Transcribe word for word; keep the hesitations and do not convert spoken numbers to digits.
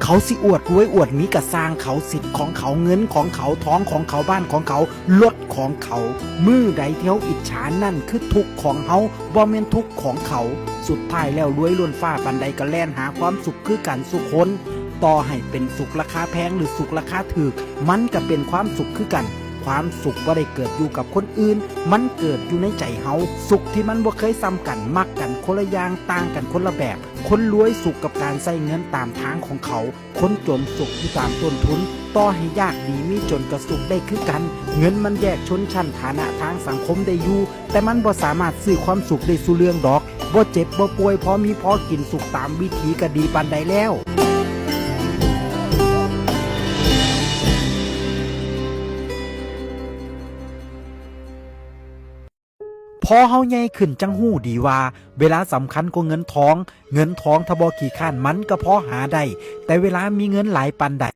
เขาสิอวดรวยอวดมีกะซ่างเขา สิทธิ์ของเขา เงินของเขา ทองของเขา บ้านของเขา รถของเขา มื้อใดที่เฮาอิจฉา นั่นคือทุกข์ของเฮา บ่แม่นทุกข์ของเขา สุดท้ายแล้วรวยล้นฟ้าปานใดก็แล่นหาความสุขคือกันซุคน ต่อให้เป็นสุขราคาแพงหรือสุขราคาถูก มันก็เป็นความสุขคือกัน ความสุขบ่ได้เกิดอยู่กับคนอื่น มันเกิดอยู่ในใจเฮา สุขที่มันบ่เคยส่ำกัน มักกันคนละอย่าง ต่างกันคนละแบบ คนรวยสุขกับการใช้เงินตามทางของเขา คนจนสุขอยู่ตามต้นทุน ต่อให้ยากดีมีจนก็สุขได้คือกัน เงินมันแยกชนชั้นฐานะทางสังคมได้อยู่ แต่มันบ่สามารถซื้อความสุขได้ซุเรื่องดอก บ่เจ็บบ่ป่วย พอมีพอกิน สุขตามวิถีก็ดีปานใดแล้ว พอเฮาใหญ่ขึ้นจั่งฮู้ดีว่า เวลาสำคัญกว่าเงินทอง เงินทองถ้าบ่ขี้คร้านมันก็พอหาได้ แต่เวลามีเงินหลายปานใด